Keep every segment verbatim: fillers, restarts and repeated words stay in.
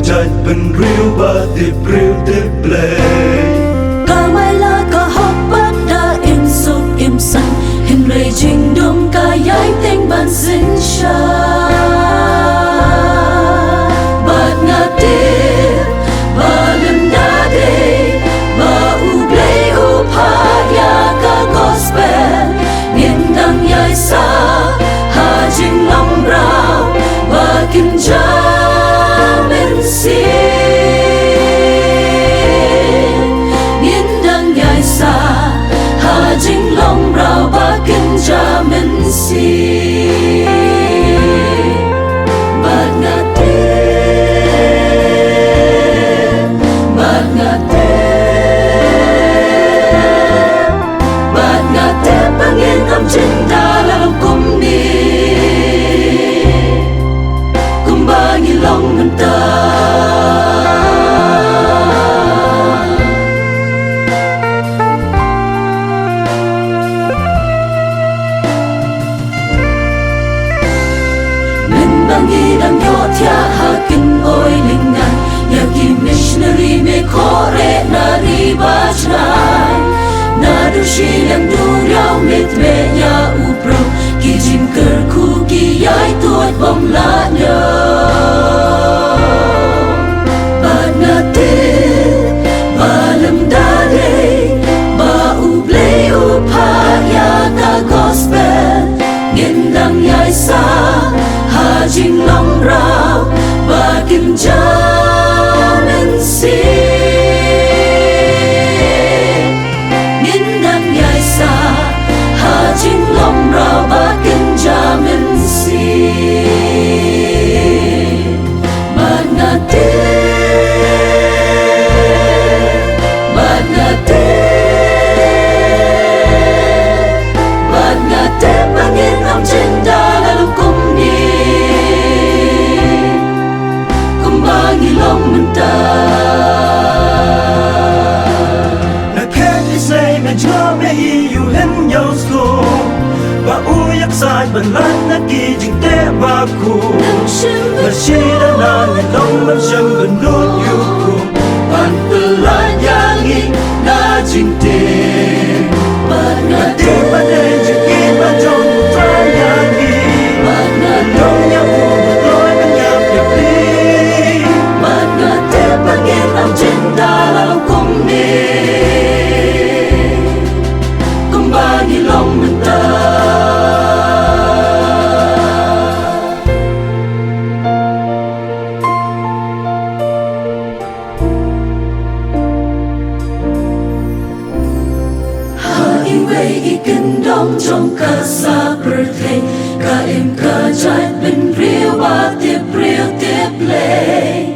Jait bynriew ba tip briew tip Blei. Kamai la ka hok bad da im suk im saiñ, hynrei jingdum ka ïai teng ban synshar. Bad nga tip ba lymda dei ba U Blei u phah ïa ka gospel, ngin dang ïai sah ha jinglong mraw ba kynja mynsiem. Ngin dang ïai sah ha jinglong mraw ba kynja mynsiem. Bad nga tip, bad nga tip, bad nga tip ba ngin ym jin da la long kumne kumba ngi long mynta. Mynba ngi dang ïohthiah ha kin oi lyngngai ïa ki missionary me khore na ri bajngai, naduh shiliang duriaw me tbeh ïa u briew, ki jingkyrkhu ki ïai tuid bym lah ñiew. Bad nga tip ba lymda dei ba U Blei u phah ïa ka gospel, ngin dang ïai sah ha jinglong mraw ba kynja mynsiem. Ngin dang ïai sah ha jinglong mraw ba kynja mynsiem. Bad nga tip, bad nga tip, bad nga tip ba ngin ym jin da la long kumne kumba ngi long mynta. Na khet isnei me jngoh me i u hynñiew sku ba u ïaksaid ban lait na ki jingteh ba ku. Nang shim ba shi da na ngi long ban shim ban lut ïa u ku ban pynlait ïa ngi na jingteh. Bad nga tip ba dei jingkit ba jong u Trai ïa ngi. Bad nga long ïa u ba kloi ban ïap ïa phi. Bad nga tip ba ngin ym jin da la long kumne kumba ngi long mynta. Ha iwei i kyndong jong ka sa pyrthei, ka im ka jait bynriew ba tip briew tip Blei.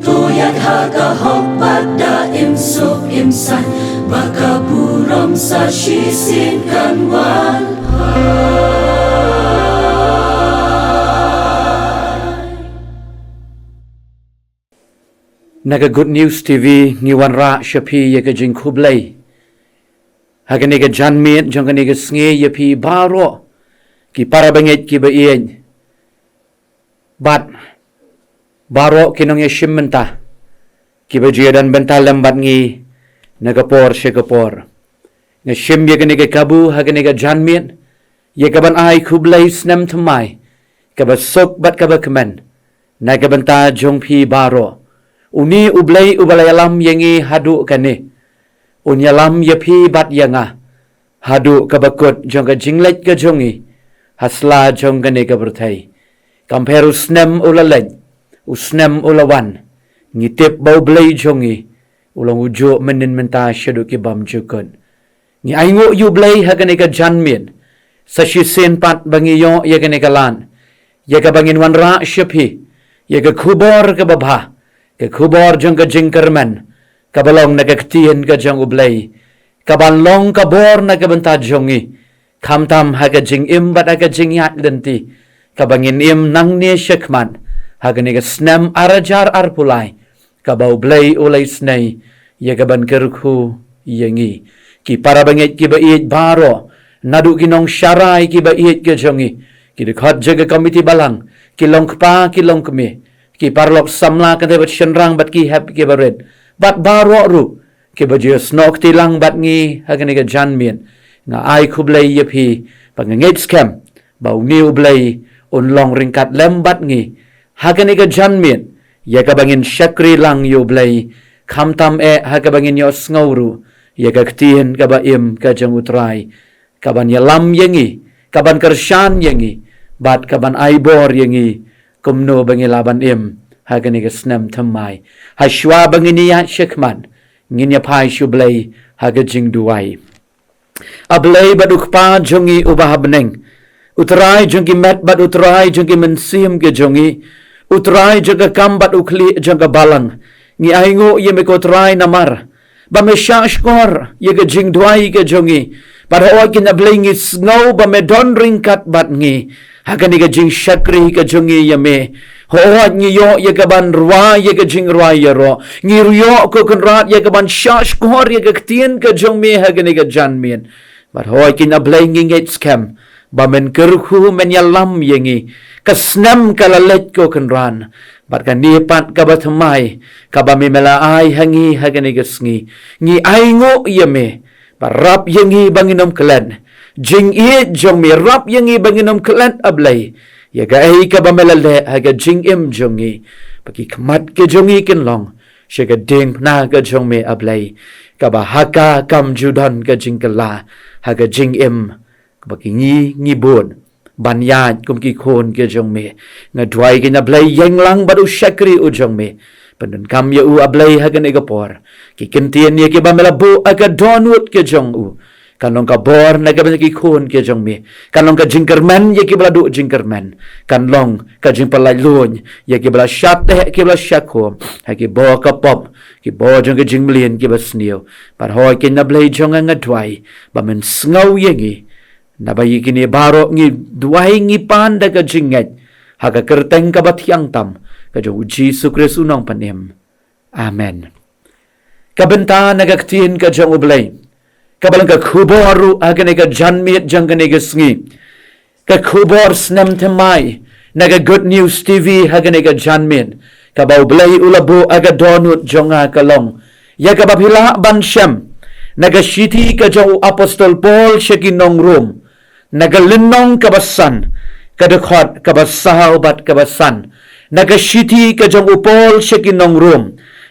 To ïaid ha ka hok bad da im suk im saiñ, ba ka burom sa shisien kan wan phai. Na ka Good News T V ngi wanrah sha phi ïa ka jingkhublei ha kane ka janmiet jong kane ka sngi ïa phi baroh ki para bangeit kiba ïeit bad baroh ki nongïashim bynta kiba ju ïadon bynta lem bad ngi na ka por sha ka por. Nga shim ïa kane ka kabu ha kane ka janmiet ïa kaban ai khublei snem thymmai kaba suk bad kaba kmen na ka bynta jong phi baroh. Une U Blei uba la ïalam ïa ngi haduh kane, un ïalam ïa phi bad ïa nga haduh kaba kut jong ka jingleit ka jong ngi ha sla jong kane ka pyrthei. Kam pher u snem u la leit, u snem u la wan, ngi tip ba U Blei jong ngi u long u juh mynnin mynta shaduh ki bym ju kut. Ngi ainguh ïa U Blei ha kane ka janmiet, sa shisien pat ba ngi ïoh ïa kane ka lad ïa kaba ngin wanrah sha phi ïa ka khubor kaba bha, ka khubor jong ka jingkyrmen kaba long na ka ktien ka jong U Blei, kaban long ka bor na ka bynta jong ngi, khamtam ha ka jingim bad ha ka jingïaid lynti kaba ngin im nangne shakhmat ha kane ka snem ar hajar arphew lai, kaba U Blei u la isnei ïa kaban kyrkhu ïa ngi. Ki para bangeit kiba ïeit baroh, naduh ki nongsharai kiba ïeit ka jong ngi, ki dkhot jong ka komiti balang, ki longkpa ki longkmie, ki paralok samla kynthei bad shynrang bad ki hep ki barit, bad baroh ruh kiba ju snoh kti lang bad ngi ha kane ka janmiet. Nga ai khublei ïa phi, ba nga ngeit skhem ba une U Blei un long ryngkat lem bad ngi ha kane ka janmiet, ïa kaba ngin shakri lang ïa U Blei, khamtam eh ha kaba ngin ïohsngew ruh ïa ka ktien kaba im ka jong U Trai, kaban ïalam ïa ngi, kaban kyrshan ïa ngi, bad kaban ai bor ïa ngi, kumno ba ngi lah ban im ha kane ka snem thymmai. Hashwa ba ngin ïaid shakhmat, ngin ïaphai sha U Blei ha ka jingduwai. A Blei bad U Kpa jong ngi uba ha bneng, U Trai jong ki met bad U Trai jong ki mynsiem ki jong ngi, U Trai jong ka kam bad U khlieh jong ka balang, ngi ainguh ïa me ko Trai namar ba me shahshkor ïa ka jingduwai ka jong ngi. Bad hooid keiñ A Blei, ngi sngew ba me don ryngkat bad ngi ha kane ka jingshakri ka jong ngi ïa me. Hooid ngi ïoh ïa kaban rwai ïa ka jingrwai ïaroh, ngi ïoh ko Kynrad ïa kaban shahshkor ïa ka ktien ka jong me ha kane ka janmiet. Bad hooid keiñ A Blei, ngi ngeit skhem ba men kyrkhu, men ïalam ïa ngi. Ka snem ka la leit ko Kynrad, bad kane pat kaba thymmai kaba me la ai ha ngi ha kane ka sngi, ngi ainguh ïa me ba rap ïa ngi ba ngin ym klet. Jingïeit jong me rap ïa ngi ba ngin ym klet A Blei, ïa kaei kaba me la leh ha ka jingim jong ngi. Ba ki khmat ki jong ngi kin long sha ka diengphna ka jong me A Blei, kaba ha ka kam ju don ka jingkylla ha ka jingim kaba ngi ngi bud ban ïaid kum ki khun ki jong me. Nga duwai keiñ A Blei, ïeng lang bad u shakri u jong me. Pyndonkam ïa u A Blei ha kane ka por. Ki ktien ïa kiba me la buh ha ka dohnud ka jong u, kan long ka bor na ka bynta ki khun ki jong me. Kan long ka jingkyrmen ïa kiba la duh jingkyrmen. Kan long ka jingpyllait luid ïa kiba la shah teh, kiba la shah khum ha ki bor ka pop, ki bor jong ka jingmlien kiba sniew. Bad hooid keiñ A Blei jong nga, nga duwai ba men sngew ïa ngi, naba ïa kine baroh ngi duwai, ngi pan da ka jingngeit ha ka kyrteng kaba thiang tam ka jong U Jisu Khrist U Nongpynim. Amen. Ka bynta na ka ktien ka jong U Blei, kaba long ka khubor ruh ha kane ka janmiet jong kane ka sngi. Ka khubor snem thymmai na ka Good News T V ha kane ka janmiet, kaba U Blei u la buh ha ka dohnud jong nga, ka long ïa kaba phi lah ban shem na ka shithi ka jong u Apostol Paul sha ki nong Rom, na ka lynnong kaba san, ka dkhot kaba saw bad kaba san. Na ka shithi ka jong u Paul sha ki nong Rom,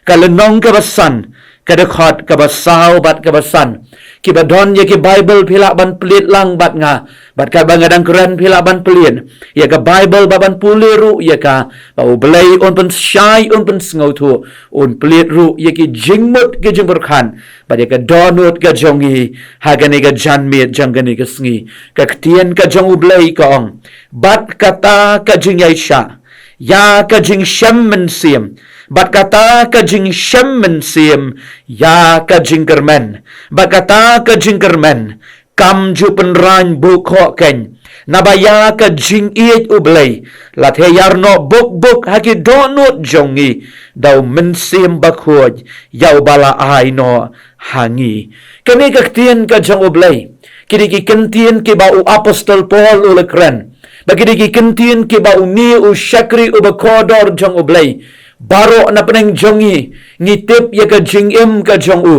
ka lynnong kaba san, ka dkhot kaba saw bad kaba san. Kiba don ïa ki Baibl, phi lah ban plie lang bad nga, bad katba nga dang kren phi lah ban plie ïa ka Baibl, ba ban pule ruh ïa ka, ba U Blei un pynshai, un pynsngewthuh, un plie ruh ïa ki jingmut ki jingpyrkhat bad ïa ka dohnud ka jong ngi ha kane ka janmiet jong kane ka sngi. Ka ktien ka jong U Blei ka ong, bad kata ka jingïaishah ïa ka jingshem mynsiem, bad kata ka jingshem mynsiem ïa ka jingkyrmen, bad kata ka jingkyrmen kam ju pynrang bukhoh keiñ, naba ïa ka jingïeit U Blei la theh ïar noh buk buk ha ki dohnud jong ngi da U Mynsiem Bakhuid, ïa uba la ai noh ha ngi. Kane ka ktien ka jong U Blei, kine ki ktien kiba u Apostol Paul u la kren, bad kine ki ktien kiba une u shakri uba kordor jong U Blei, baroh na pdeng jong ngi ngi tip ïa ka jingim ka jong u.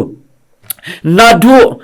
Naduh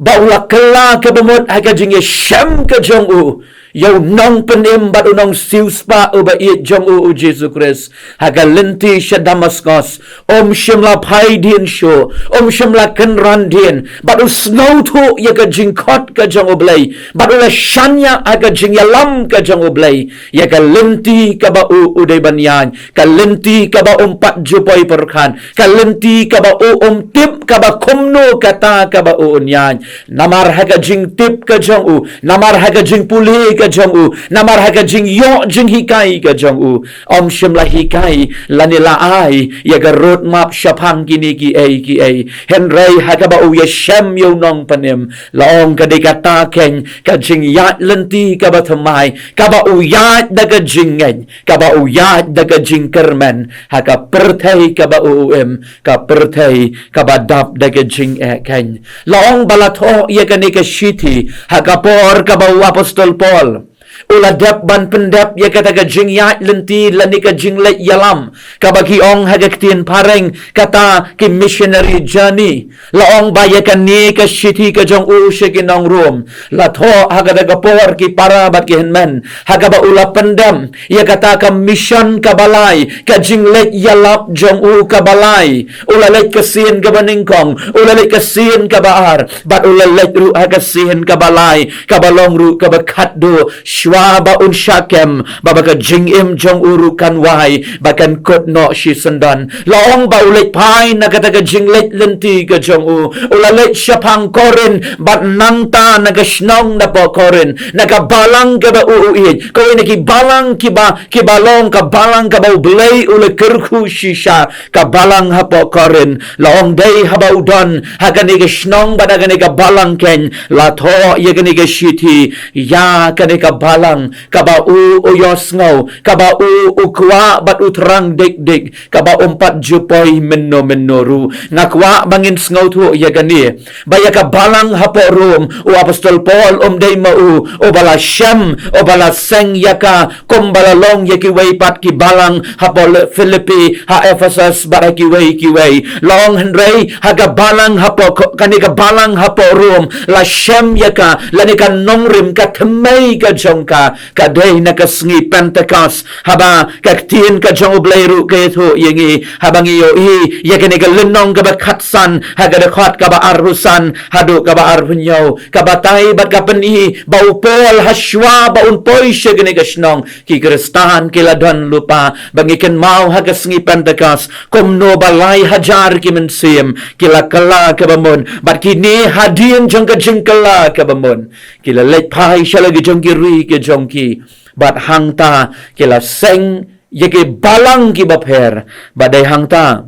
ba u la kylla kaba mut ha ka jingïashem ka jong u ïa u Nongpynim bad u Nongsiewspah uba ïeit jong u, U Jisu Khrist, ha ka lynti sha Damaskos, um shym la phai dien shuh, um shym la kynran dien, bad u sngewthuh ïa ka jingkhot ka jong U Blei, bad u la shaniah ha ka jingïalam ka jong U Blei ïa ka lynti kaba u u dei ban ïaid, ka lynti kaba um pat ju poi pyrkhat, ka lynti kaba u um tip kaba kumno kata kaba u un ïaid. Namar ha ka jingtip ka jong u, namar ha ka jingpule ka jong u, namar ha ka jingïoh jinghikai ka jong u, um shym la hikai lane la ai ïa ka roadmap shaphang kine kiei kiei. Hynrei ha kaba u ïashem ïa u Nongpynim, la ong ka dei kata keiñ ka jingïaid lynti kaba thymmai, kaba u ïaid da ka jingngeit, kaba u ïaid da ka jingkyrmen ha ka pyrthei kaba u u im, ka pyrthei kaba dap da ka jingeh keiñ. La ong ba la thoh ïa kane ka shithi ha ka por kaba u Apostol Paul U la dep ban pyndep ïa kata ka jingïaid lynti lane ka jingleit ïalam, kaba ki ong ha ka ktien phareng kata ki missionary journey. La ong ba ïa kane ka shithi ka jong u sha ki nong Rom la thoh ha kata ka por, ki para bad ki hynmen, ha kaba u la pyndem ïa kata ka mission kaba lai, ka jingleit ïalap jong u kaba lai. U la leit ka sien kaba nyngkong, u la leit ka sien kaba ar, bad u la leit ruh ha ka sien kaba lai, kaba long ruh kaba khatduh shwa ba un shah kem, ba ba ka jingim jong u ruh kan wai, ba kan kut noh shisyndon. La ong ba u leit phai na kata ka jingleit lynti ka jong u, u la leit shaphang Korinth, bad nangta na ka shnong napoh Korinth, na ka balang kaba u u ïeit, kawei na ki balang kiba, kiba long ka balang kaba U Blei u la kyrkhu shisha, ka balang hapoh Korinth. La ong dei haba u don ha kane ka shnong bad ha kane ka balang, keiñ la thoh ïa kane ka shithi ïa kane ka balang, kaba u u ïohsngew, kaba u u kwah bad u thrang dik dik, kaba um pat ju poi mynno mynno ruh. Nga kwah ba ngin sngewthuh ïa kane, ba ïa ka balang hapoh Rom, u apostol Paul um dei ma u uba la shem, uba la seng ïa ka, kumba la long ïa kiwei pat ki balang hapoh Philippi, ha Ephesus bad ha kiwei kiwei. La ong hynrei ha ka balang hapoh Ko-, kane ka balang hapoh Rom la shem ïa ka, lane ka nongrim, ka thymmei ka jong ka, ka dei na ka sngi Pentekost, haba ka ktien ka jong U Blei ruh ka ïathuh ïa ngi, haba ngi ïohi ïa kane ka lynnong kaba khatsan, ha ka dkhot kaba arphew san haduh kaba arphew hynñiew, ka batai bad ka pyni ba u Paul, hashwa ba un poi sha kane ka shnong, ki Khristan ki la don lypa, ba ngi kynmaw ha ka sngi Pentekost, kumno ba lai hajar ki mynsiem ki la kylla kaba mut, bad kine hadien jong ka jingkylla kaba mut, ki la leit phai sha la ki jong ki ri ki jong ki, bad hangta ki la seng ïa ki balang kiba pher, bad dei hangta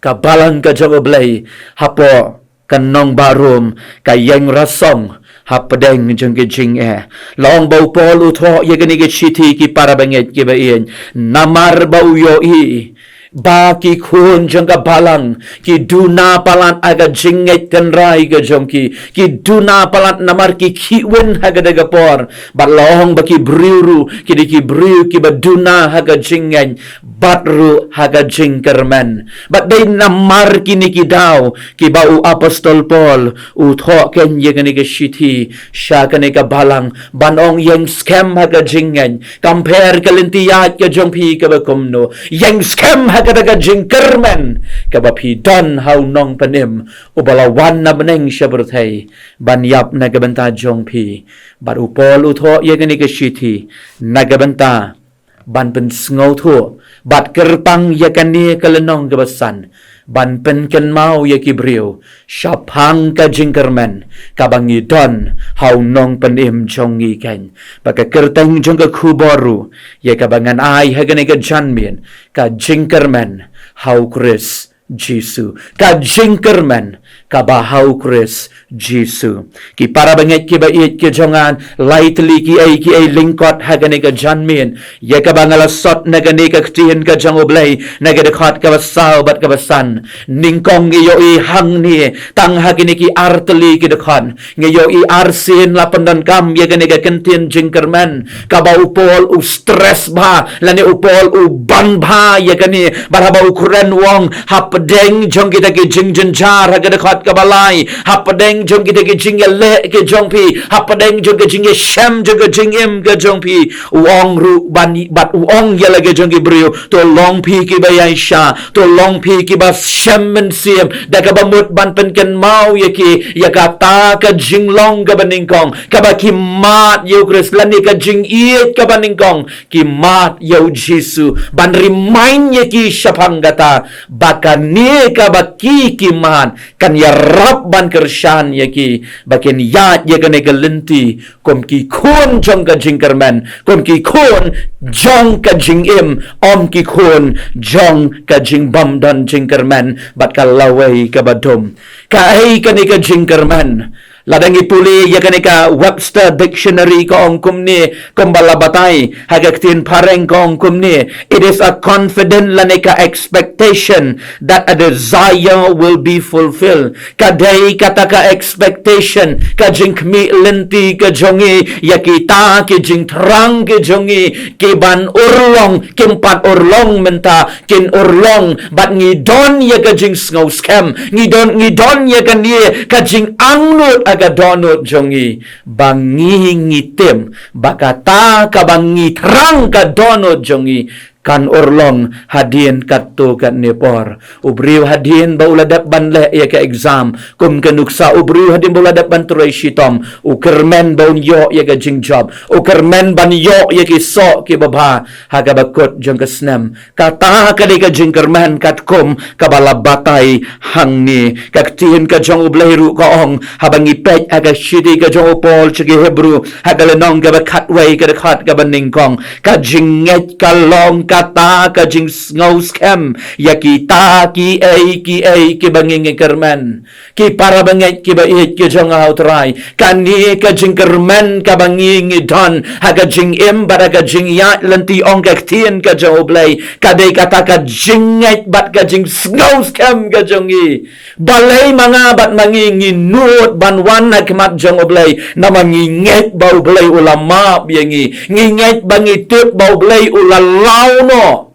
ka balang ka jong U Blei hapoh ka nongbah Rom ka ïeng rasong hapdeng jong ki jingeh. La ong ba u Paul u thoh ïa kane ka shithi, ki para bangeit kiba ïeit, namar ba u ïohi ba ki khun jong ka balang ki duna palat ha ka jingngeit tynrai ka jong ki, ki duna palat namar ki khihwin ha kata ka por. Bad la ong ba ki briew ruh ki dei ki briew kiba duna ha ka jingngeit bad ruh ha ka jingkyrmen. Bad dei namar kine ki daw kiba u apostol Paul u thoh keiñ ïa kane ka shithi sha kane ka balang, ban ong ïeng skhem ha ka jingngeit, kam pher ka lynti ïaid ka jong phi kaba kumno, ïeng skhem ha kata ka jingkyrmen kaba phi don ha u Nongpynim uba la wan na bneng sha pyrthei ban ïap na ka bynta jong phi. Bad u Paul u thoh ïa kane ka shithi na ka bynta ban pynsngewthuh bad kyrpang ïa kane ka lynnong kaba san, ban pynkynmaw ïa ki briew shaphang ka jingkyrmen kaba ngi don ha u Nongpynim jong ngi keiñ. Bad ka kyrteng jong ka khubor ruh ïa kaba ngan ai ha kane ka janmiet, ka jingkyrmen ha u Khrist Jisu, ka jingkyrmen kaba ha u Khrist Jisu. Ki para bangeit kiba ïeit ki jong nga, lai tylli kiei kiei lyngkot ha kane ka janmiet ïa kaba nga la sot na kane ka ktien ka jong U Blei, na ka dkhot kaba saw bad kaba san. Nyngkong ngi ïohi hangne, tang ha kine ki ar tylli ki dkhot, ngi ïohi arsien la pyndonkam ïa kane ka kyntien jingkyrmen, kaba u Paul u stress bha, lane u Paul u ban bha ïa kane, bad haba u kren u ong, hapdeng jong kita ki jingjynjar, ha ka dkhot kaba lai, hapdeng jong kita ki jingïaleh ki jong phi, hapdeng jong ki jingïashem jong ka jingim ka jong phi, u ong ruh ban, bad u ong ïa la ki jong ki briew, to long phi kiba ïaishah, to long phi kiba shem mynsiem, da kaba mut ban pynkynmaw ïa ki ïa kata ka jinglong kaba nyngkong, kaba ki mad ïa u Khrist, lane ka jingïeit kaba nyngkong, ki mad ïa u Jisu, ban remind ïa ki shaphang kata, ba kane kaba ki ki mad kan ïarap ban kyrshan ïa ki, ba kin ïaid ïa kane ka lynti kum ki khun jong ka jingkyrmen, kum ki khun jong ka jingim, ym ki khun jong ka jingbymdon jingkyrmen bad ka lawei kaba dum. Kaei kane ka jingkyrmen? Lada ngi pule ïa kane ka Webster Dictionary ka ong kumne, kumba la batai ha ka ktien phareng ka ong kumne, it is a confident lane ka expectation that a desire will be fulfilled. Ka dei kata ka expectation, ka jingkhmih lynti ka jong ngi ïa kita ki jingthrang ki jong ngi, ki ban urlong, kim pat urlong mynta, kin urlong, bad ngi don ïa ka jingsngew skhem, ngi don, ngi don ïa kane ka jingangnud ha ka dohnud jong ngi, ba ngi, ngi tip ba kata kaba ngi thrang, ka dohnud jong ngi kan urlong hadien katto katne por. U briew hadien ba u la dep ban leh ïa ka exam, kum ka nuksa, u briew hadien ba u la dep ban trei shitom, u kyrmen ba un ïoh ïa ka jingjop, u kyrmen ban ïoh ïa ki soh kiba bha ha kaba kut jong ka snem. Kata ka dei ka jingkyrmen katkum kaba la batai hangne. Ka ktien ka jong U Blei ruh ka ong, haba ngi peit ha ka shithi ka jong u Paul sha ki Hebru, ha ka lynnong kaba khatwei, ka dkhot kaba nyngkong, ka jingngeit ka long kata ka jingsngew skhem ïa kita kiei kiei kiba ngi, ngi kyrmen. Ki para bangeit kiba ïeit ki jong nga ha U Trai, kane ka jingkyrmen kaba ngi, ngi don ha ka jingim bad ha ka jingïaid lynti, ong ka ktien ka jong U Blei, ka dei kata ka jingngeit bad ka jingsngew skhem ka jong ngi. Balei ma nga bad ma ngi, ngi nud ban wan ha khmat jong U Blei? Namar ngi ngeit ba U Blei u la map ïa ngi. Ngi ngeit ba, ngi tip ba U Blei u la law noh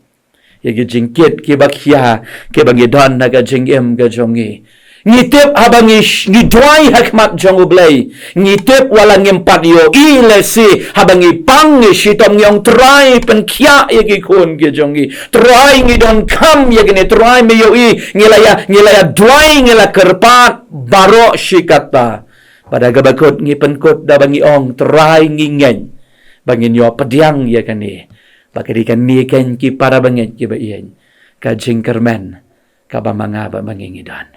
ïa ki jingkit kiba khia kiba ngi don ha ka jingim ka jong ngi. Ngi tip haba ngi sh-, ngi duwai ha khmat jong U Blei, ngi tip wat la ngim pat ïohi lehse, haba ngi pang, ngi shitom, ngi ong, Trai, pynkhiah ïa ki khun ki jong ngi. Trai, ngi donkam ïa kine. Trai, me ïohi, ngi la ïa, ngi la ïa duwai, ngi la kyrpad baroh shi katta. Bad ha kaba kut ngi pynkut da ba ngi ong, Trai, ngi ngeit ba ngin ïoh pdiang ïa kane. Ba ka dei kane keiñ, ki para bangeit kiba ïeit, ka jingkyrmen kaba ma nga bad ma ngi, ngi don.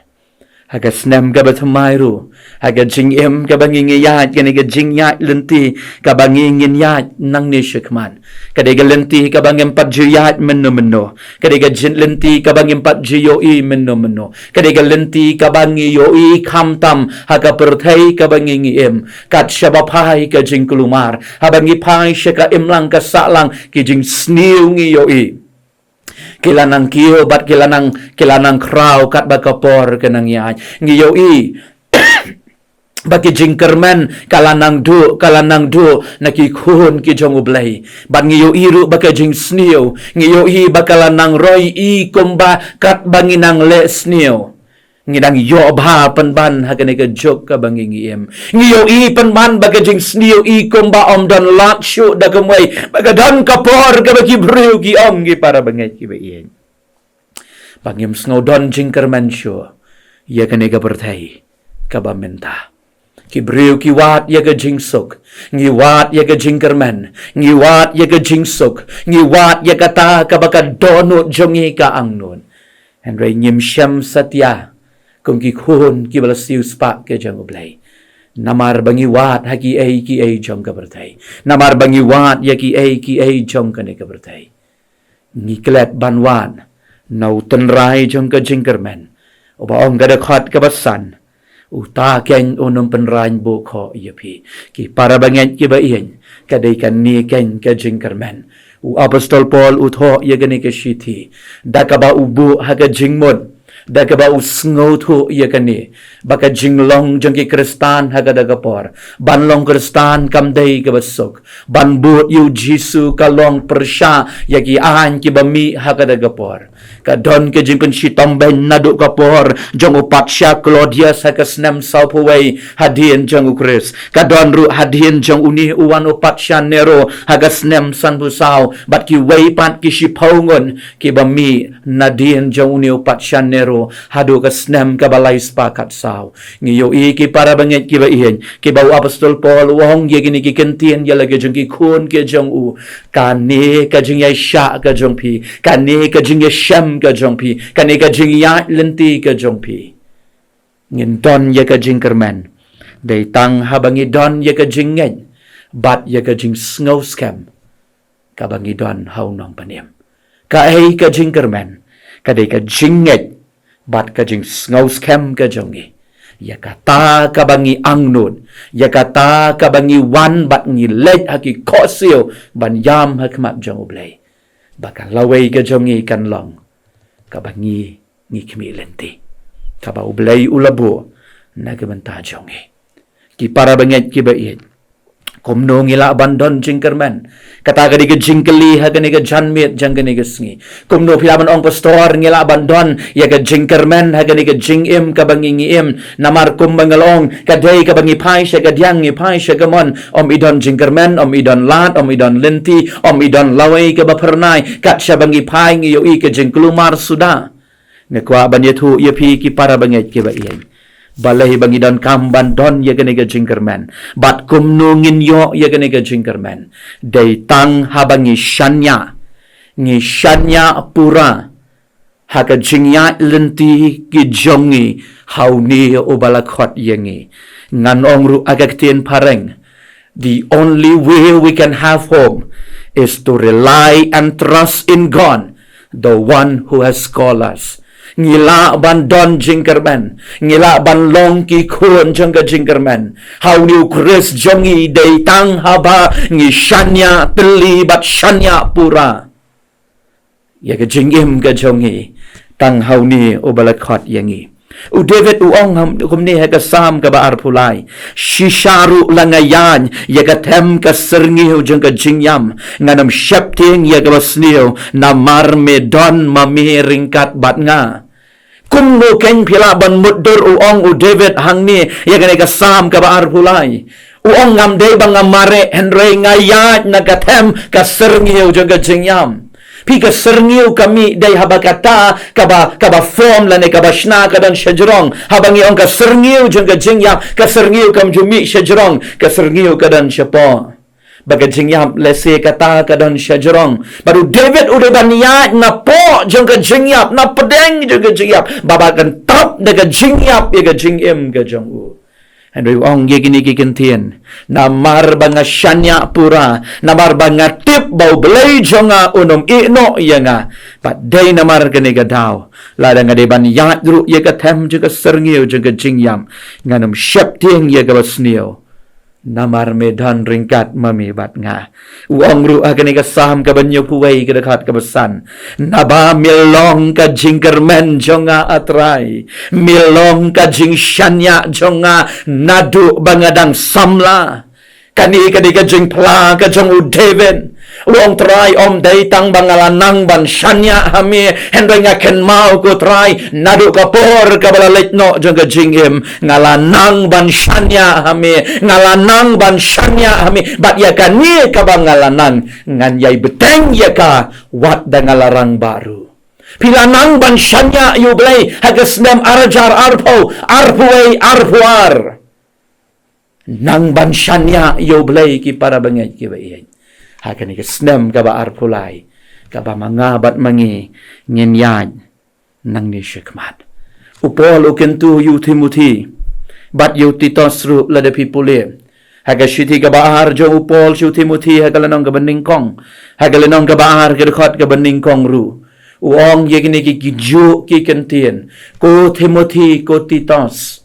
Ha ka snem kaba thymmai ruh, ha ka jingim kaba ngi, ngi ïaid, kane ka jingïaid lynti kaba ngi, ngin ïaid nangne shakhmat, ka dei ka lynti kaba ngim pat ju ïaid mynno mynno. Ka dei ka jin-, lynti kaba ngim pat ju ïohi mynno mynno. Ka dei ka lynti kaba ngi ïohi khamtam ha ka pyrthei kaba ngi, ngi im. Kat shaba phai ka jingkulmar, haba ngi phai sha ka imlang ka sahlang, ki jingsniew ngi ïohi ki la nang kiew bad ki la nang, ki la nang khraw katba ka por ka nang ïaid. Ngi ïohi ba ki jingkyrmen ka la nang duh, ka la nang duh na ki khun ki jong U Blei. Bad ngi ïohi ruh ba ka jingsniew, ngi ïohi ba ka la nang roi i kumba katba ngi nang leh sniew. Ngi dang ïoh bha pynban ha kane ka juk kaba ngi, ngi im. Ngi ïohi pynban ba ka jingsniew i kumba ym don lad shuh da kumwei, ba ka don ka por kaba ki briew ki ong, ki para bangeit kiba ïeit, ba ngim sngew don jingkyrmen shuh ïa kane ka pyrthei kaba mynta. Ki briew ki wad ïa ka jingsuk, ngi wad ïa ka jingkyrmen, ngi wad ïa ka jingsuk, ngi wad ïa kata kaba ka dohnud jong ngi ka angnud. Hynrei ngim shem satia kum ki khun kiba la siewspah ki jong U Blei, namar ba ngi wad ha kiei kiei jong ka pyrthei, namar ba ngi wad ïa kiei kiei jong kane ka pyrthei. Ngi klet ban wad na U Tynrai jong ka jingkyrmen, uba ong ka dkhot kaba san, uta keiñ un ym pynraiñ buh khoh ïa phi. Ki para bangeit kiba ïeit, ka dei kane keiñ ka jingkyrmen. U Apostol Paul u thoh ïa kane ka shithi da kaba u buh ha ka jingmut, da kaba u sngewthuh ïa kane, ba ka jinglong jong ki Khristan ha kata ka por ban long Khristan kam dei kaba suk. Ban bud ïa U Jisu ka long pyrshah ïa ki aiñ kiba mih ha kata ka por. Ka don ka jingpynshitom beiñ naduh ka por jong u patsha Claudius ha ka snem sawphew wei hadien jong U Khrist. Ka don ruh hadien jong une u wan u patsha Nero ha ka snem sanphew saw, bad kiwei pat ki shiphew ngut kiba mih nadien jong une u patsha Nero haduh ka snem kaba lai spah khatsaw. Ngi ïohi, ki para bangeit kiba ïeit, kiba u Apostol Paul u ong ïa kine ki kyntien ïa la ki jong ki khun ki jong u. Kane ka jingïaishah ka jong phi, kane ka jingïashem ka jong phi, kane ka jingïaid lynti ka jong phi, ngin don ïa ka jingkyrmen dei tang haba ngi don ïa ka jingngeit bad ïa ka jingsngew skhem kaba ngi don ha U Nongpynim. Kaei ka jingkyrmen? Ka dei ka jingngeit bad ka jingsngew skhem ka jong ngi. Ïa kata kaba ngi angnud, ïa kata kaba ngi wan bad ngi leit ha ki khohsiew ban ïam ha khmat jong U Blei, ba ka lawei ka jong ngi kan long kaba ngi, ngi khmih lynti, kaba U Blei u la buh na ka bynta jong ngi. Ki para bangeit kiba ïeit, kumno ngi lah ban don jingkyrmen? Kata ka dei ka jingkylli ha kane ka janmiet jong kane ka sngi. Kumno phi lah ban ong, Pastor, ngi lah ban don ïa ka jingkyrmen ha kane ka jingim kaba ngi, ngi im? Namar kumba nga la ong, ka dei kaba ngi phai sha kadiang, ngi phai sha kamon, ym i don jingkyrmen, ym i don lad, ym i don lynti, ym i don lawei kaba phyrnai. Kat shaba ngi phai, ngi ïohi ka jingkulmar suda. Nga kwah ban ïathuh ïa phi ki para bangeit kiba ïeit, balei ba ngi donkam ban don ïa kane ka jingkyrmen, bad kumno ngin ïoh ïa kane ka jingkyrmen? Dei tang haba ngi shaniah, ngi shaniah pura ha ka jingïaid lynti ki jong ngi ha Une uba la khot ïa ngi. Ngan ong ruh ha ka ktien phareng, the only way we can have hope is to rely and trust in God, the one who has called us. Ngi lah ban don jingkyrmen, ngi lah ban long ki khun jong ka jingkyrmen ha Une U Khrist jong ngi, dei tang haba ngi shaniah tylli bad shaniah pura ïa ka jingim ka jong ngi tang ha Une uba la khot ïa ngi. U David u ong ham kumne ha ka Salm kaba arphew lai: Shisha ruh la nga ïaid ïa ka them ka syrngiew jong ka jingïap, ngan ym sheptieng ïa kaba sniew, namar me don ma me ryngkat bad nga. Kumno kein phi lah ban mutdur, u ong u David hangne ïa kane ka Salm kaba arphew lai. U ong, ngam dei ba nga mareh, hynrei nga ïaid na ka them ka syrngiew jong ka jingïap. Phi, ka syrngiew ka mih dei haba kata kaba, kaba form lane kaba shna ka don shajrong. Haba ngi ong ka syrngiew jong ka jingïap, ka syrngiew kam ju mih shajrong, ka syrngiew ka don shapoh. Ba ka jingïap lehse kata ka don shajrong, bad u David u dei ban ïaid napoh jong ka jingïap, na pdeng jong ka jingïap, ba, ba kan tap da ka jingïap ïa ka jingim ka jong u. Hynrei u ong ïa kine ki kyntien: Namar ba nga shaniah pura, namar ba nga tip ba U Blei jong nga un ym ïehnoh ïa nga, bad dei namar kane ka daw, lada nga dei ban ïaid ruh ïa ka them jong ka syrngiew jong ka jingïap, ngan ym sheptieng ïa kaba sniew, namar me don ryngkat ma me bad nga. U ong ruh ha kane ka Salm kaba hynñiewphew wei, ka dkhot kaba san: Naba me long ka jingkyrmen jong nga, A Trai, me long ka jingshaniah jong nga naduh ba nga dang samla. Kane ka dei ka jingphla ka jong u David. U ong, Trai, ym dei tang ba nga la nang ban shaniah ha me, hynrei nga kynmaw, ko Trai, naduh ka por kaba la leit noh jong ka jingim, nga la nang ban shaniah ha me, nga la nang ban shaniah ha me, bad ïa kane kaba nga la nang, ngan ïai bteng ïa ka wat da nga la rangbah ruh. Phi la nang ban shaniah ïa U Blei ha ka snem ar hajar arphew, arphew wei, arphew ar? Nang ban shaniah ïa U Blei, ki para bangeit kiba ïeit, ha kane ka snem kaba arphew lai, kaba ma nga bad ma ngi ngin ïaid nangne shakhmat. U Paul u kyntu ïa u Timothi bad ïa u Titos ruh, lada phi pule ha ka shithi kaba ar jong u Paul sha u Timothi, ha ka lynnong kaba nyngkong, ha ka lynnong kaba ar, ka dkhot kaba nyngkong ruh, u ong ïa kine ki, ki juh ki kyntien: Ko Timothi, ko Titos,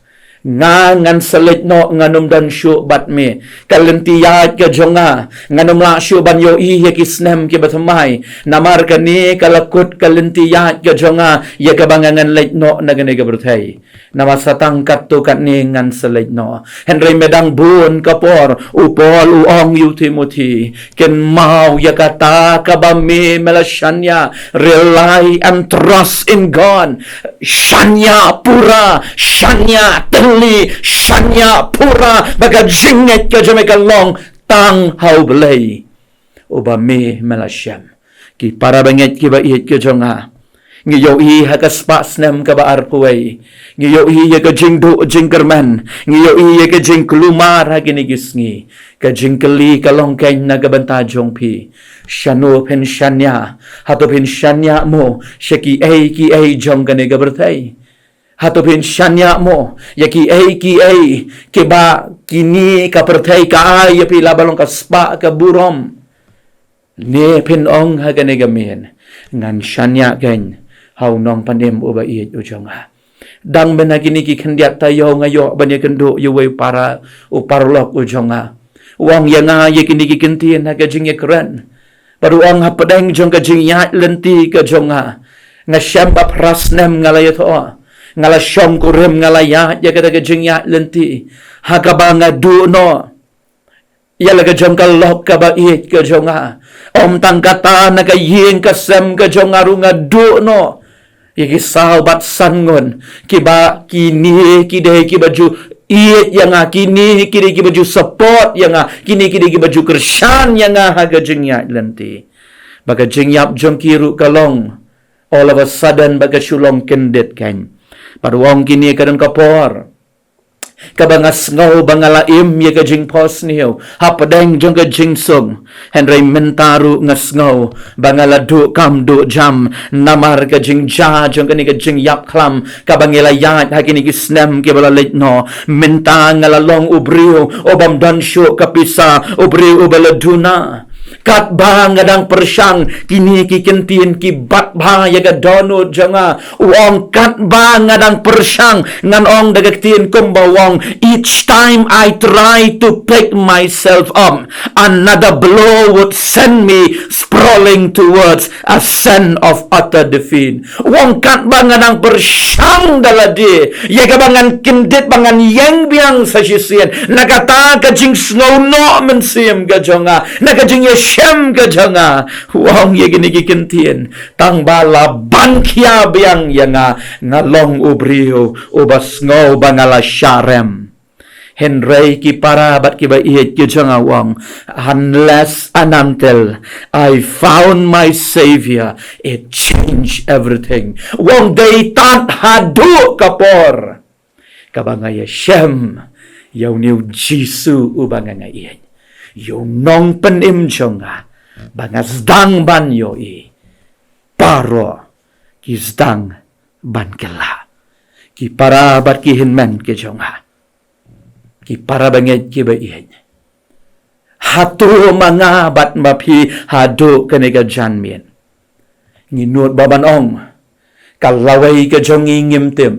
nga ngan sa leit noh, ngan ym don shuh bad me. Ka lynti ïaid ka jong nga, ngan ym lah shuh ban ïohi ïa ki snem kiba thymmai. Namar kane ka la kut ka lynti ïaid ka jong nga ïa kaba nga ngan leit noh na kane ka pyrthei. Namar sa tang katto katne ngan sa leit noh. Hynrei me dang bun ka por, u Paul u ong ïa u Timothi: Kynmaw ïa kata kaba me, me la shaniah, rely and trust in God. Shaniah pura, shaniah tylli, shaniah pura, ba ka jingngeit ka jong me kan long tang ha U Blei, uba me, me la shem. Ki para bangeit kiba ïeit ka jong nga, ngi ïohi ha ka spah snem kaba arphew wei, ngi ïohi ïa ka jingduh jingkyrmen, ngi ïohi ïa ka jingkulmar ha kine ki sngi. Ka jingkylli ka long kein na ka bynta jong phi: Shano phin shaniah? Hato phin shaniah mo sha kiei kiei jong kane ka pyrthei? Hato phin shaniah mo ïa kiei kiei kiba kine ka pyrthei ka ai ïa phi, la ba long ka spah ka burom? Ne phin ong ha kane ka miet: Ngan shaniah kein ha U Nongpynim uba ïeit u jong nga. Dang mynta kine ki khyndiat taïew nga ïoh ban ïakynduh ïa uwei u para, u paralok u jong nga. U ong ïa nga ïa kine ki kyntien ha ka jingïakren. Bad u ong hapdeng jong ka jingïaid lynti ka jong nga, nga shem ba phra snem nga la ïathoh, nga la shongkurim, nga la ïaid ïa kata ka jingïaid lynti. Ha kaba nga duh noh ïa la ka jong ka lok kaba ïeit ka jong nga. Ym tang kata, na ka ïing ka sem ka jong nga ruh nga duh noh ïa ki saw bad san ngut, kiba kine ki dei kiba ju ïeit ïa nga, kine ki dei kiba ju support ïa nga, kine ki dei kiba ju kyrshan ïa nga ha ka jingïaid lynti. Ba ka jingïap jong ki ruh ka long all of a sudden, ba ka shu long kyndit keiñ. Bad u ong kine ka don ka por kaba nga sngew ba nga la im ïa ka jingphohsniew hapdeng jong ka jingsuk. Hynrei mynta ruh nga sngew ba nga la duh kam duh jam namar ka jingjia jong kane ka jingïap khlam kaba ngi la ïaid ha kine ki snem kiba la leit noh. Mynta nga la long u briew u bym don shuh ka pisa, u briew uba la duna. Katba nga dang pyrshang kine ki kyntien ki bat bha ïa ka dohnud jong nga. U ong katba nga dang pyrshang, ngan ong da ka ktien kumba u ong, each time I try to pick myself up, another blow would send me sprawling towards a scene of utter defeat. U ong katba nga dang pyrshang da lade ïa kaba ngan kyndit, ba ngan ïeng biang sa shisien na kata ka jingsngew noh mynsiem ka jong nga, na ka jingïashem ka jong nga. U ong ïa kine ki kyntien, tang ba la ban khia biang ïa nga, nga long u briew uba sngew ba nga la shah rem. Hynrei ki para bad kiba ïeit ki jong nga, u ong, unless and until I found my Savior, it changed everything. U ong dei tad haduh ka por kaba nga ïashem ïa une u Jisu uba nga nga ïeit, ïa u nongpynim jong nga, ba nga sdang ban ïohi. Baroh ki sdang ban kylla. Ki para bad ki hynmen ki jong nga, ki para bangeit kiba ïeit, hato ma nga bad ma phi haduh kane ka janmiet ngi nud ba ban ong, ka lawei ka jong ngi ngim tip,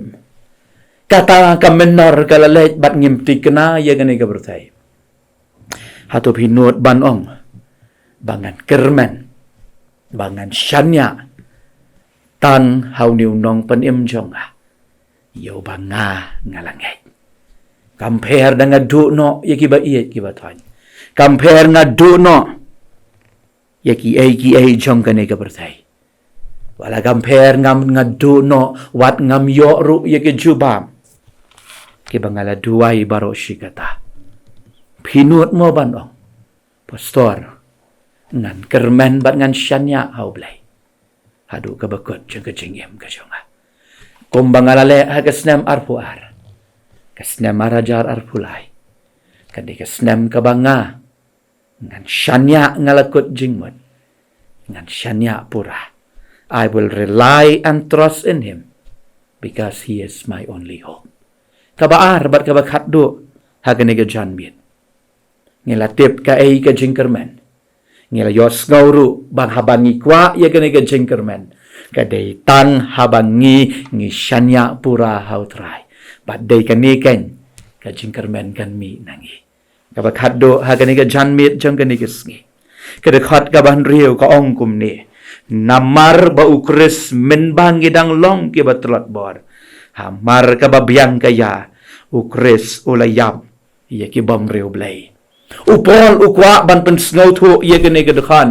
kata ka mynnor ka la leit bad ngim tikna ïa kane ka pyrthei? Hato phi nud ban ong ba ngan kyrmen, ba ngan shaniah tang ha une u nongpynim jong nga, ïa uba nga nga la ngeit? Kam pher da nga duh noh ïa kiba ïeit kiba thoh, kam pher nga duh noh ïa kiei kiei jong kane ka pyrthei. Wat la kam pher ngam, nga duh noh, wat ngam ïoh ruh ïa ki jubab kiba nga la duwai baroh shi katta. Phi nud mo ban ong, Pastor, ngan kyrmen bad ngan shaniah ha U Blei haduh kaba kut jong ka jingim ka jong nga, kumba nga la leh ha ka snem arphew ar, ka snem ar hajar arphew lai, ka dei ka snem kaba nga ngan shaniah, nga la kut jingmut, ngan shaniah pura. I will rely and trust in him because he is my only hope. Kaba ar bad kaba khatduh ha kane ka janmiet, ngi la tip kaei ka jingkyrmen. Ngi la ïohsngew ruh ba haba ngi kwah ïa kane ka jingkyrmen, ka dei tang haba ngi, ngi shaniah pura ha U Trai. Bad dei kane keiñ ka jingkyrmen kan mih na ngi. Kaba khatduh ha kane ka janmiet jong kane ka sngi, ka dkhot kaba hynriew ka ong kumne: Namar ba U Khrist mynba ngi dang long kiba tlot bor, hamar kaba biang ka ïa, U Khrist u la ïap ïa ki bymriewblei. U Paul u kwah ban pynsngewthuh ïa kane ka dkhot.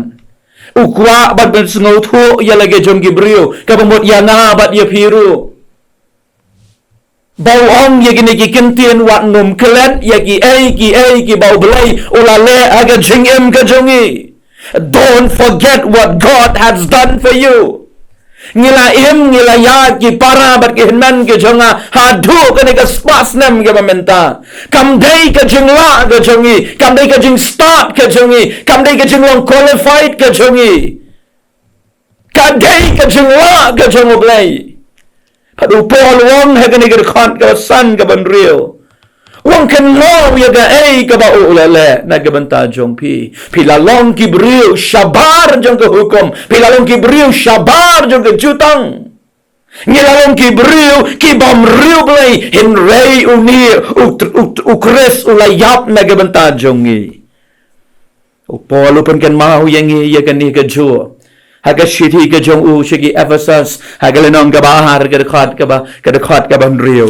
U kwah ban pynsngewthuh ïa la ka jong ki briew, kaba mut ïa nga bad ïa phi ruh. Ba u ong ïa kine ki kyntien, wat nym klet ïa kiei kiei kiba U Blei u la leh ha ka jingim ka jong ngi. Don't forget what God has done for you. Ngi la im, ngi la ïaid, ki para bad ki hynmen ki jong nga, haduh kane ka spah snem kaba mynta. Kam dei ka jinglah ka jong ngi, kam dei ka jingstad ka jong ngi, kam dei ka jinglong qualified ka jong ngi. Ka dei ka jinglah ka jong U Blei. Bad u Paul u ong ha kane ka dkhot kaba san kaba hynriew, u ong kynmaw ïa kaei kaba u la leh na ka bynta jong phi. Phi la long ki briew shabar jong ka hukum, phi la long ki briew shabar jong ka jutang. Ngi la long ki briew ki bym riewblei, hynrei une u, u, u Khrist u la ïap na ka bynta jong ngi. U Paul u pynkynmaw ïa ngi ïa kane kajuh ha ka shithi ka jong u sha ki Ephesus, ha ka lynnong kaba ar, ka dkhot kaba, ka dkhot kaba hynriew.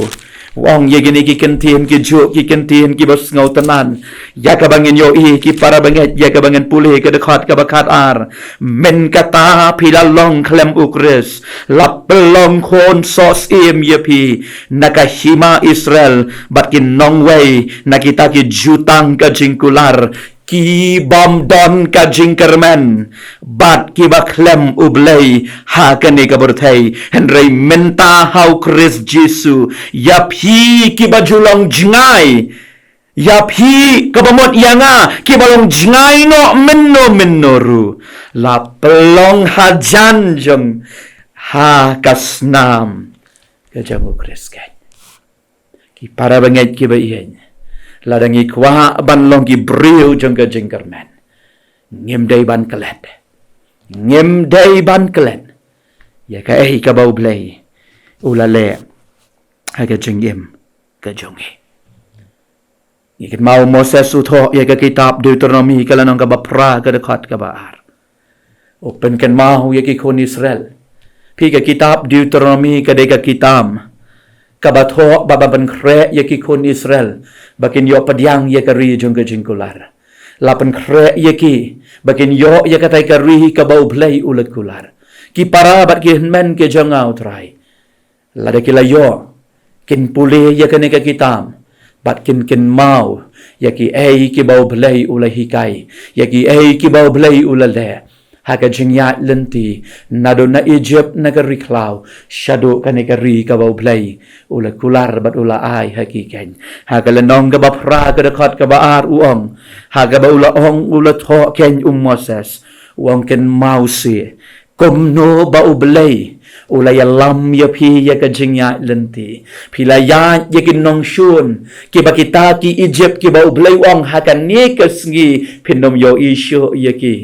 U ong ïa kine ki kyntien kijuh, ki kyntien kiba sngewtynnad, ïa kaba ngin ïohi, ki para bangeit, ïa kaba ngin pule, ka dkhot kaba khatar: Mynta phi la long khlem u Khrist, la pynlong khun soh syiem ïa phi na ka hima Israel, bad ki nongwei na kita ki jutang ka jingkular, ki bym don ka jingkyrmen, bad kiba khlem U Blei ha kane ka pyrthei. Hynrei mynta ha u Khrist Jisu, ïa phi kiba ju long jngai, ïa phi, kaba mut ïa nga, kiba long jngai noh mynno mynno ruh, la pynlong hajan jong ha ka snam ka jong u Khrist. Ki para bangeit kiba ïeit, lada ngi kwah ban long ki briew jong ka jingkyrmen, ngim dei ban klet, ngim dei ban klet ïa kaei kaba U Blei u la leh ha ka jingim ka jong ngi. Ngi kynmaw u Moses u thoh ïa ka kitab Deuteronomi, ka lynnong kaba phra, ka dkhot kaba ar. U pynkynmaw ïa ki khun Israel, phi, ka kitab Deuteronomi ka dei ka kitab kaba thoh ba, ba pynkhreh ïa ki khun Israel ba kin ïoh pdiang ïa ka ri jong ka jingkular. La pynkhreh ïa ki ba kin ïoh ïa katai ka ri kaba U Blei u la kular. Ki para bad ki hynmen ki jong nga, U Trai, lada ki la ïoh, kin pule ïa kane ka kitab, bad kin kynmaw ïa kiei kiba U Blei u la hikai, ïa kiei kiba U Blei u la leh ha ka jingïaid lynti, naduh na Egypt, na ka ri khlaw, shaduh kane ka ri kaba U Blei u la kular bad u la ai ha ki. Keiñ, ha ka lynnong kaba phra, ka dkhot kaba ar, u ong, ha kaba u la ong, u la thoh, keiñ, u Moses, u ong, kynmaw seh kumno ba U Blei u la ïalam ïa phi ïa ka jingïaid lynti. Phi la ïaid ïa ki nongshun, kiba kita ki Egypt kiba U Blei u ong ha kane ka sngi phin ym ïohi shuh ïa ki.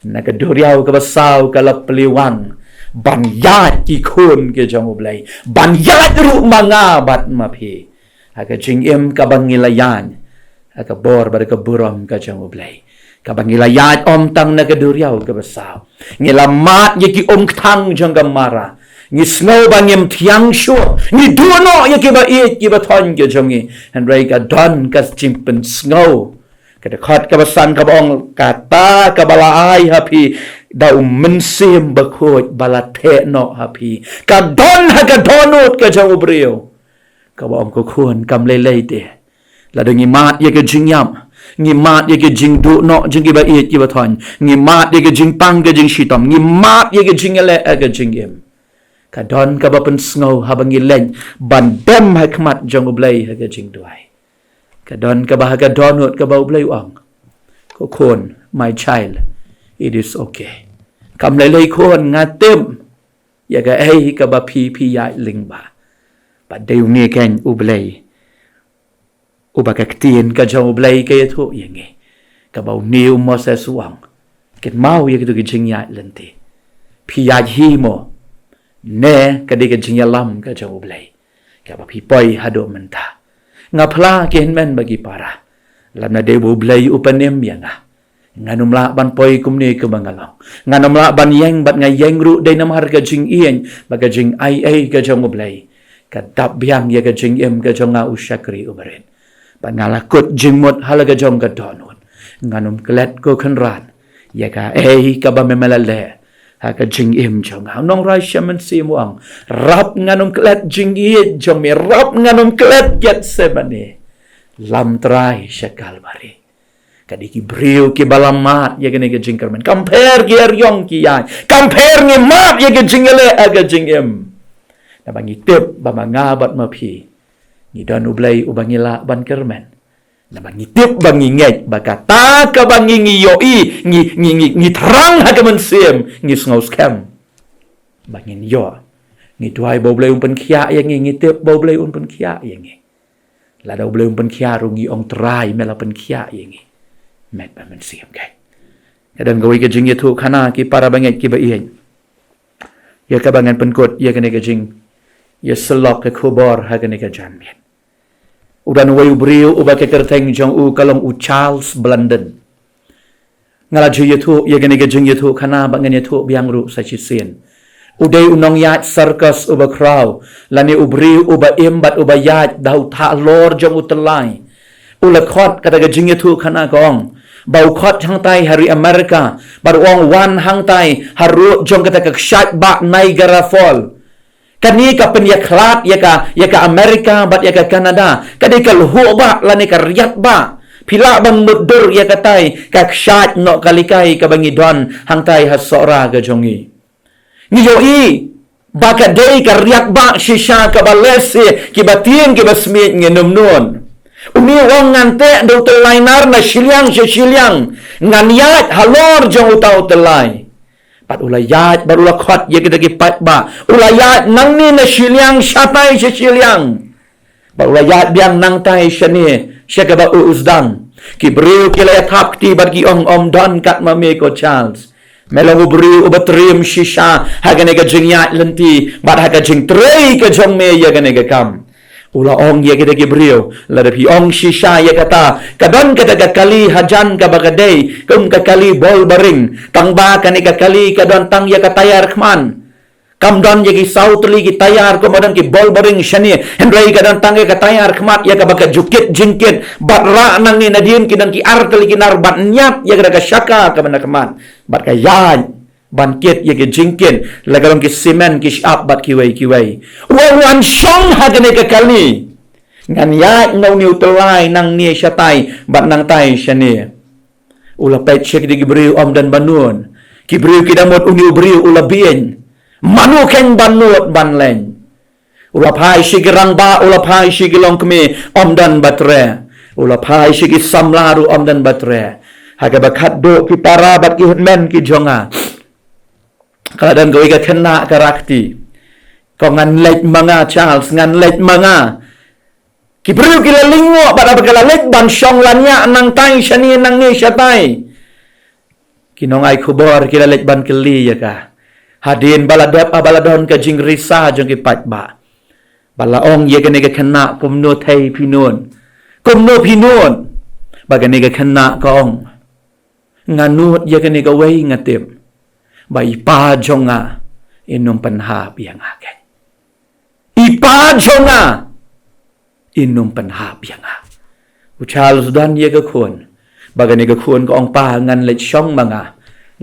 Na ka duriaw kaba saw ka la plie wang ban ïaid ki khun ki jong U Blei, ban ïaid ruh ma nga bad ma phi. Ha ka jingim kaba ngi la ïaid ha ka bor bad ka burom ka jong U Blei, kaba ngi la ïaid ym tang na ka duriaw kaba saw, ngi la mad ïa ki umkthang jong ka Mara. Ngi sngew ba ngim thiang shuh, ngi duh noh ïa kiba ïeit kiba thoiñ ki jong ngi. Hynrei ka don ka jingpynsngew, ka dkhot kaba san kaba ong, kata kaba la ai ha phi da U Mynsiem Bakhuid ba la theh noh ha phi. Ka don ha ka dohnud ka jong u briew kaba ong, ko khun, kam lei lei te. Lada ngi mad ïa ka jingïap, ngi mad ïa ka jingduh noh jong kiba ïeit kiba thoiñ, ngi mad ïa ka jingpang ka jingshitom, ngi mad ïa ka jingïaleh ha ka jingim, ka don kaba pynsngew haba ngi leit ban dem ha khmat jong U Blei ha ka jingduwai. Ka don kaba ha ka dohnud kaba U Blei u ong, ko khun, my child, it is okay. Kam lei lei khun, nga tip ïa kaei kaba phi, phi ïaid lyngba. Bad dei une keiñ U Blei uba ka ktien ka jong U Blei ka ïathuh ïa ngi, kaba une u Moses u ong, kynmaw ïa kito ki jingïaid lynti. Phi ïaid hi mo? Ne ka dei ka jingïalam ka jong U Blei kaba phi poi haduh mynta? Nga phla, ki hynmen bad ki para, lada dei ba U Blei u pynim ïa nga, ngan ym lah ban poi kumne kumba nga long. Ngan ym lah ban ïeng, bad nga ïeng ruh dei namar ka jingïeit bad ka jingaiei ka jong U Blei ka dap biang ïa ka jingim ka jong nga, u shakri u barit. Bad nga la kut jingmut ha la ka jong ka dohnud. Ngan ym klet, ko kynrad, ïa kaei kaba me, me la leh ha ka jingim jong nga. U nongrwai Salm u ong, rap ngan ym klet jingïeit jong me, rap ngan ym klet Gethsemane, lam Trai sha Kalbari. Ka dei ki briew kiba la mad ïa kane ka jingkyrmen. Kam pher ki ariong ki ïaid, kam pher ngi mad ïa ka jingïaleh ha ka jingim. Naba ngi tip ba ma nga bad ma phi, ngi don U Blei uba ngi lah ban kyrmen. Naba ngi tip, ba ngi ngeit ba kata kaba ngi, ngi ïohi, ngi, ngi, ngi, ngi thrang ha ka mynsiem, ngi sngew skhem ba ngin ïoh. Ngi duwai ba U Blei un pynkhiah ïa ngi, ngi tip ba U Blei un pynkhiah ïa ngi. Lada U Blei um pynkhiah ruh, ngi ong, Trai, me la pynkhiah ïa ngi. Met bad mynsiem, keiñ. Ka don kawei ka jingïathuhkhana, ki para bangeit kiba ïeit, ïa kaba ngan pynkut ïa kane ka jing, ïa syllok ka khubor ha kane ka janmiet. U don uwei u briew uba ka kyrteng jong u ka long u Charles Blondin. Nga la ju ïathuh ïa kane ka jingïathuh khana bad ngan ïathuh biang ruh sa shisien. U dei u nongïaid circus uba khraw, lane u briew uba im bad uba ïaid da u thah lor jong u tyllai. U la khot kata ka jingïathuh khana ka ong ba u khot hangtai ha ri America, bad u ong wan hangtai harud jong kata ka kshaid bah Niagara Fall. Kane ka pynïakhlad ïa ka, ïa ka America bad ïa ka Canada. Ka dei ka lhuh bah lane ka riat bah. Phi lah ban mutdur ïa katai ka kshaid Nohkalikai kaba ngi don hangtai ha Sohra ka jong ngi. Ngi ïohi ba ka dei ka riat bah shisha kaba lehse kiba tieng kiba smiej ngin ym nud. Une u ong ngan teh da u tyllai nar na shiliang sha shiliang. Ngan ïaid halor jong uta u tyllai. Bad u la ïaid, bad u la khot ïa kita ki paidbah. U la ïaid nangne na shiliang shatai sha shiliang. Bad u la ïaid biang nangtai shane sha kaba u u sdang. Ki briew ki la ïathap kti bad ki ong ym don kat ma me ko Charles. Me long u briew uba triem shisha ha kane ka jingïaid lynti bad ha ka jingtrei ka jong me ïa kane ka kam. U la ong ïa kita ki briew, lada phi ong shisha ïa kata, ka don kata ka kali hajan kaba ka dei kum ka kali bol baring. Tang ba kane ka kali ka don tang ïa ka tayar khmat. Kam don ïa ki saw tylli ki tayar kum ba don ki bol baring shane. Hynrei ka don tang ïa ka tayar khmat ïa kaba ka ju kit jingkit. Bad rah nangne nadien ki don ki ar tylli ki nar bad ñiat ïa kata ka shaka kaba na khmat. Bad ka ïaid ban kit ïa ki jingkit, la ka long ki simen, ki shyiap bad kiwei kiwei. U ong wan shong ha kane ka kali. Ngan ïaid na une u tyllai nangne shatai bad nangtai shane. U la peit sha kita ki briew ym don ba nud. Ki briew ki da mut une u briew u la bieit. Mano kein ba nud ban leit? U la phai sha ki rangbah, u la phai sha ki longkmie, ym don ba treh. U la phai sha ki samla ruh ym don ba treh. Ha kaba khatduh ki para bad ki hynmen ki jong nga, ka la don kawei ka khynnah ka rah kti. Ka ong ngan leit ma nga Charles, ngan leit ma nga. Ki briew ki la lyngngoh bad haba ka la leit ban shong lynñiah nangtai shane nangne shatai. Ki nongai khubor ki la leit ban kylli ïa ka. Hadien ba la dep, haba la don ka jingrisa jong ki paidbah, ba la ong ïa kane ka khynnah kumno thei phi nud. Kumno phi nud. Ba kane ka khynnah ka ong nga nud ïa kane kawei nga tip ba i pa jong nga in ym pynhap ïa nga kein. I pa jong nga in ym pynhap ïa nga. U Charles don ïa ka khun. Ba kane ka khun ka ong pa ngan leit shong ma nga.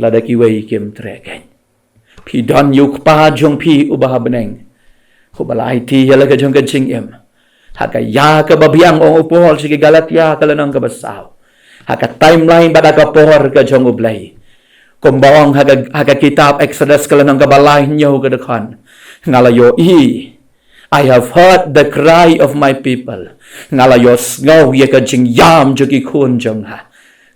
Lada kiwei kim treh kein. Phi don ïa u kpa jong phi uba ha bneng. Uba la aiti ïa la ka jong ka jingim. Ha ka ïa kaba biang ong u Paul sha ki Galatia ka lynnong kaba saw. Ha ka timeline bad ha ka por ka jong U Blei. Kumba ong ha ka, ha ka kitab Exodus ka lynnong kaba lai hynñiew ka dkhot. Nga la ïohi. I have heard the cry of my people. Nga la ïohsngew ïa ka jingïam jong ki khun jong nga.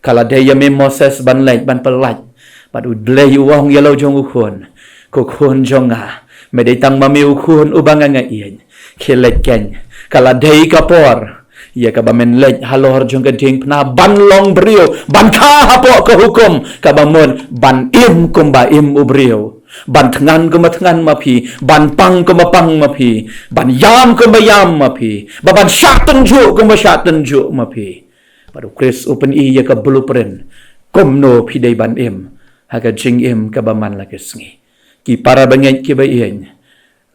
Ka la dei ïa me Moses ban leit ban pyllait. Bad U Blei u ong ïa la u jong u khun. Ko khun jong nga. Me dei tang ma me u khun uba nga nga ïeit. Khie leit kein. Ka la dei ka por ïa kaba men leit halor jong ka diengphna ban long briew, ban kha hapoh ka hukum, kaba mut ban im kumba im u briew, ban thngan kumba thngan ma phi, ban pang kumba pang ma phi, ban ïam kumba ïam ma phi, ba ban shah tynjuh kumba shah tynjuh ma phi. Bad u Khrist u pyni ïa ka blueprint kumno phi dei ban im ha ka jingim kaba man la ka sngi. Ki para bangeit kiba ïeit,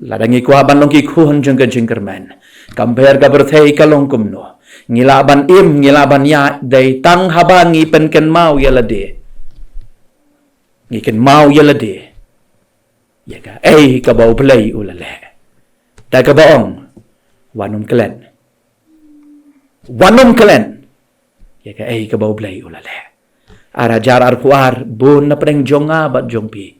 lada ngi kwah ban long ki khun jong ka jingkyrmen, kam pher ka pyrthei ka long kumno, ngi lah ban im, ngi lah ban ïaid dei tang haba ngi pynkynmaw ïa lade. Ngi kynmaw ïa lade ïa kaei kaba U Blei u la leh. Da kaba ong, wat nym klet. Wat nym klet ïa kaei kaba U Blei u la leh. Ar hajar arphew ar, bun na pdeng jong nga bad jong phi,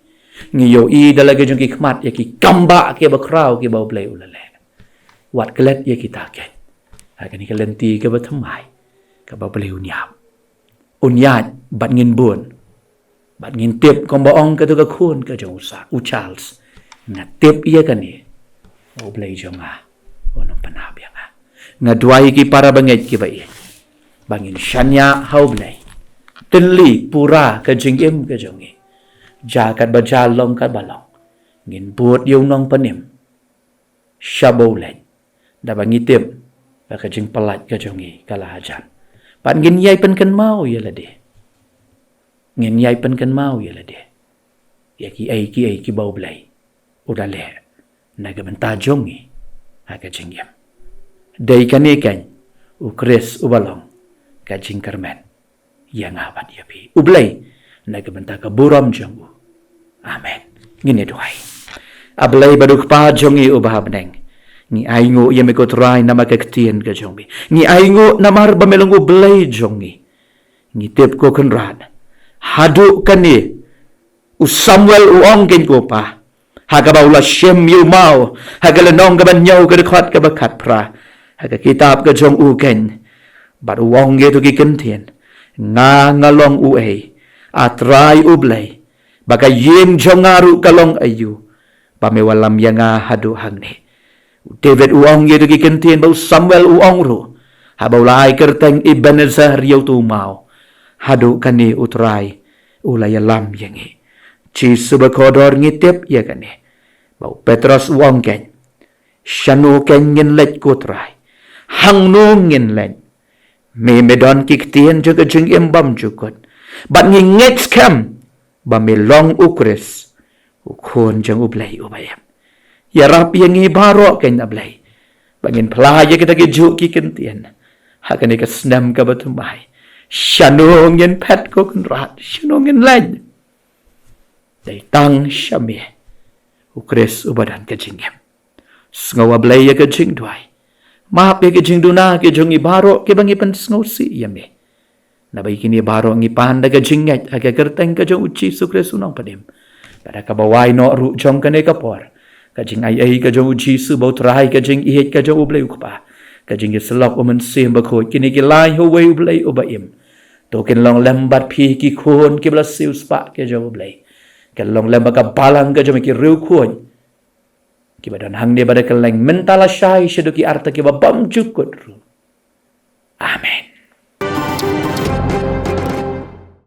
ngi ïohi da la ki jong ki khmat ïa ki kambah kiba khraw kiba U Blei u la leh. Wat klet ïa kita kein. Ha kane ka lynti kaba thymmai, kaba U Blei un ïap, un ïaid bad ngin bun. Bad ngin tip kumba ong katu ka khun ka jong u Sa-, u Charles. Nga tip ïa kane, U Blei jong nga un ym pynhap ïa nga. Nga duwai ki para bangeit kiba ïeit ba ngin shaniah ha U Blei. Tylli pura ka jingim ka jong ngi. Ja katba ja, long katba long, ngin bud ïa u Nongpynim. sha ba u leit, da ba ngi tip ba ka jingpyllait ka jong ngi ka la hajan. Bad ngin ïai pynkynmaw ïa lade, ngin ïai pynkynmaw ïa lade ïa kiei kiei kiba u Blei u da leh na ka bynta jong ngi ha ka jingim. Dei kane keiñ u Khrist uba long ka jingkyrmen ïa nga bad ïa phi. U Blei, na ka bynta ka burom jong u. Amen. Ngin ïa duwai. A Blei bad u Kpa jong ngi uba ha bneng, ngi ainguh ïa me ko Trai namar ka ktien ka jong me. Ngi ainguh namar ba me long u Blei jong ngi. Ngi tip ko Kynrad, haduh kane u Samuel u ong keiñ ko Pa, ha kaba u la shim ïa u maw ha ka lynnong kaba hynñiew ka dkhot kaba khatphra, ha ka kitab ka jong u keiñ, bad u ong ïa kito ki kyntien, nga nga long uei, A Trai U Blei, ba ka ïing jong nga ruh ka long aïu, ba me wallam ïa nga haduh hangne? U David u ong ïa kito ki kyntien, ba u Samuel u ong ruh, haba u la ai kyrteng Ebenezer ïa uto u maw, haduh kane U Trai u la ïalam ïa ngi. Jisu bakordor, ngi tip ïa kane, ba u Petros u ong keiñ, shano keiñ ngin leit ko Trai? Hangno ngin leit? Me me don ki ktien jong ka jingim bymjukut, bad ngi ngeit skhem ba me long u Khrist, u Khun jong U Blei uba im. Ïarap ïa ngi baroh keiñ A Blei, ba ngin phla ïa kita ki juh ki kyntien ha kane ka snem kaba thymmai. Shano ngin phet ko Kynrad? Shano ngin leit? Dei tang sha me, u Khrist uba don ka jingim. Sngew A Blei ïa ka jingduwai. Map ïa ka jingduna ka jong ngi baroh kiba ngi pynsngewsih ïa me. Naba ïa kine baroh ngi pan da ka jingngeit ha ka kyrteng ka jong u Jisu Khrist u Nongpynim. Bad ha kaba wai noh ruh jong kane ka por, ka jingaiei ka jong u Jisu ba u Trai, ka jingïeit ka jong U Blei u Kpa, ka jingïasyllok U Mynsiem Bakhuid, kine ki lai ha uwei U Blei uba im, to kin long lem bad phi ki khun kiba la siewspah ki jong U Blei. Kin long lem bad ka balang ka jong me, ki riewkhuid kiba don hangne bad ha kylleng, mynta lashai shaduh ki arta kiba bymjukut ruh. Amen.